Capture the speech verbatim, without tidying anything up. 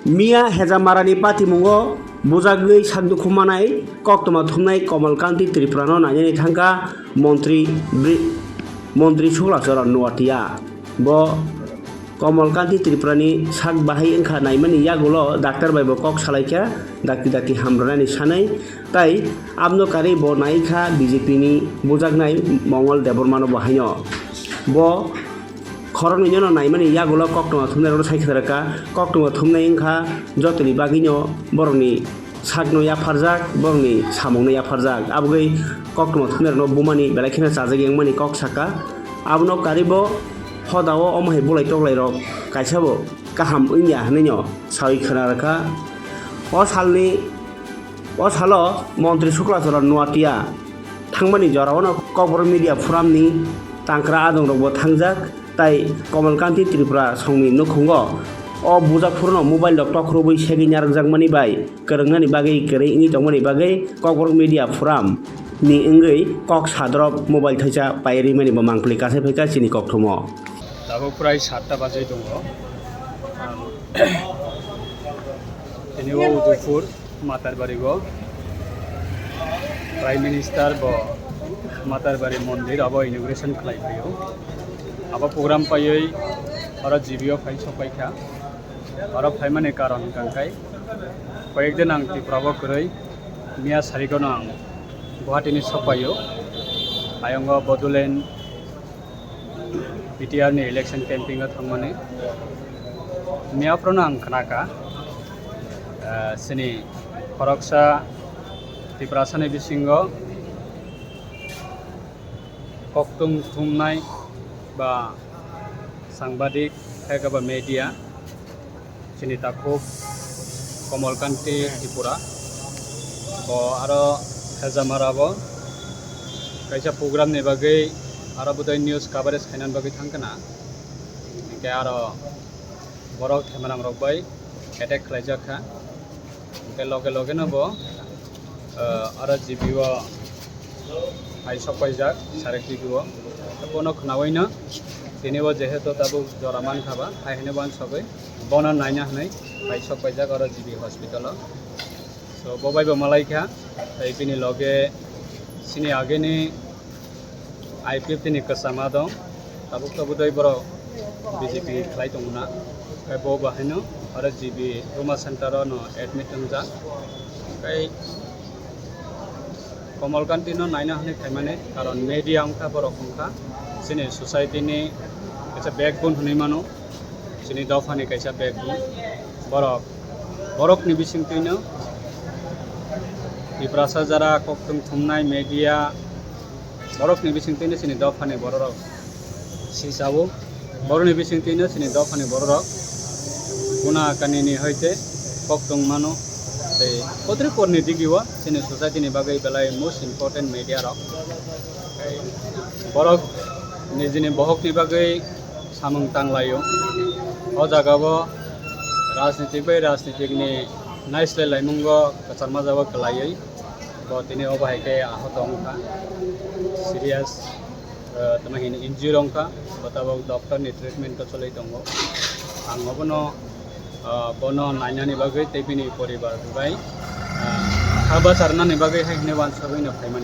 Miya Hejamarani patimungo bujagwi sakdukhu manai koktwma thumnai Komal Kanti Tripurano nainani thangkha montri Bri-, montri Sukla Charan Noatia. Bo Komal Kanti Tripurani sak bahai wngkha naimani yagulo doctor bai bo kok salaikha dakti dakti hamrwnani sanwi, tai abno karwi bo naikha B J P ni bujaknai Mongol Debbarmano bo haino. Bo khoroknwi no naimani yagulo koktwma thumnairokno sai khe rwkha. Koktwma thumnai wngkha jotoni bagwino borokni sakno yapharjak, borokni samungno yapharjak. Abogwi koktwma thumnairokno bumani belai kheno chajak wngmani kok saka. Abono karwi bo hodao omo hai bulai toklairok kaisa bo kaham wngya hwnwino sawi khwna rwkha. O salni, o salo montri Sukla Charan Noatia thangmani jorao no Kokborok Media Forum ni tangkra adongrokbo thangjak, tai Komal Kanti Tripura songni nukhungo o bujak phuru no mobile rok tokhorubwi segwi narwkjakmani bai kwrwngnani bagwi kwrwi wngwi tongmani bagwi Kokborok Media Forum ni wngwi kok sadrop mobile thaisa pai rimani bo mangpili kasai phaikha chini kokthumo. Tabuk prai satta bajai tongo. Ang tini o Udaipur Matarbari o Prime Minister bo Matarbari mondir abo inauguration khlai phaio. Abo program paiwi oro G B o phai sok paikha. Oro phaimani karon hwnkha khe koyek din ang Tripura o kwrwi, miya sarigono ang Guwahati ni sok paio. Ayongo Bodoland P T R ni election camping o thangmani. Miya phuru no ang khnakha, ah, chini khoroksa Tiprasa ni bisingo koktwng thumnai ba sangbadik khe ba media chini takhuk Komal Kanti Tripura bo aro Hejamara bo kaisa program ni bagwi aro bodai news coverage khainani bagwi thangkha na, hinkhe aro borok themanang rok bai attack khlaijak kha, hinkhe loge loge no bo, ah, aro G B o hai sok paijak Sarekti o. Bono khnaui no tini bo jehetu tabuk jora mankha ba, hai hwnwi uansugwi bono naina hwnwi hai sok paijak oro G B hospital o. So, bo bai bo malai kha, tei bini loge chini ageni I P F T ni kwchama dong, tabuk tabuk dei borok B J P khlai tongo na, tei bo bo haino oro G B trauma center o no admit wngjak, tei Komal Kanti no naina hwnwi phaimani, karon media wngkha, borok wngkha chini society ni kaisa backbone hwnwi mano, chini dopha ni kaisa backbone. Borok, borok ni bisingtwi no Tiprasa jara koktwng thumnai media, borok ni bisingtwi no chini dopha ni borok rok sisao. Borokni bisingtwi no chini dophani bororok kuna kanini hoite koktwng mano, tei kotri porni digio chini society ni bagwi belai most important media rok. Tei borok nijini bohokni bagwi samung tanglaio. O jagao rajnitik bai rajnitik ni naislai laimungo kwchangma jagao kwlaiwi bo tini obo hai khe ahot wngkha, serious. Eh, tamo hini injury wngkha, bo tabok doctor ni treatment o choli tongo. Ang obono, eh, bono nainani bagwi tei bini poribar bai, eh, ha bacharnani bagwi hai hwnwi uansugwi no phaimani.